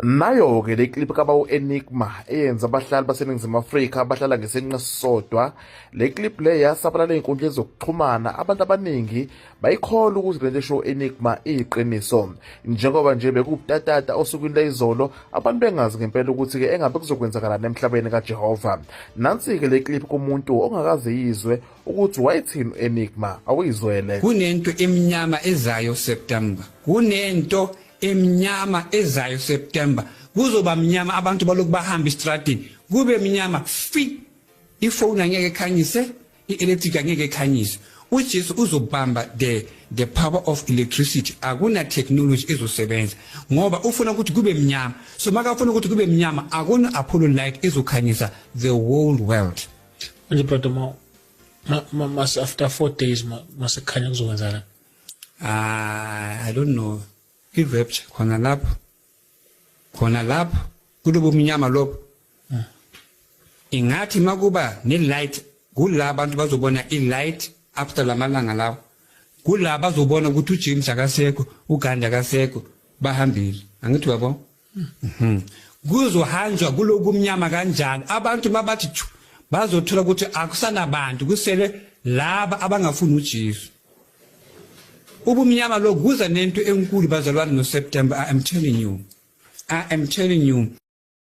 Nayo-ke le clip kaba u-Enigma eyenza abahlali baseNingizimu Afrika abahlala ngesinqe sisodwa. Le clip le yasabalala ey'nkundleni zokuxhumana, abantu abaningi bayikholwa ukuthi lento esho u-Enigma iyiqiniso. Njengoba nje bekuwubutatata osukwini lwayizolo, abantu bengazi ngempela ukuthi-ke engabe kuzokwenzakalani emhlabeni kaJehova. Nansi-ke le clip kumuntu ongakaze yizwe ukuthi wayethini u-Enigma, awuyizwele. Kunento emnyama ezayo September. Kunento emnyama ezayo September kuzoba mnyama abantu balokhu bahamba estradini kube mnyama fi ifoni angeke ekhanyise i-electric angeke ekhanyise uJesu uzobamba the the power of electricity akuna technology ezosebenza ngoba ufuna ukuthi kube mnyama so makafuna ukuthi kube mnyama akuna Apollo light ezokhanyisa the whole world. Manje brother ma mas after 4 days masekhanya kuzokwenzakala? Ah, I don't know. I-rapture khona lapho. Khona lapho kulobo mnyama lobo. Ingathi makuba ne-light kula abantu bazobona i-light after lamalanga lawo. Kula bazobona ukuthi uJames akasekho, uGandhi akasekho, bahambile. Angithi uyabo? Kuzohanjwa kulokumnyama kanjalo. Abantu mabathi chu bazothola ukuthi akusanabantu kusele laba abangafuni uJesu. Ubumnyama lokhu kuza nento enkulu bazalwane no September. I am telling you. I am telling you.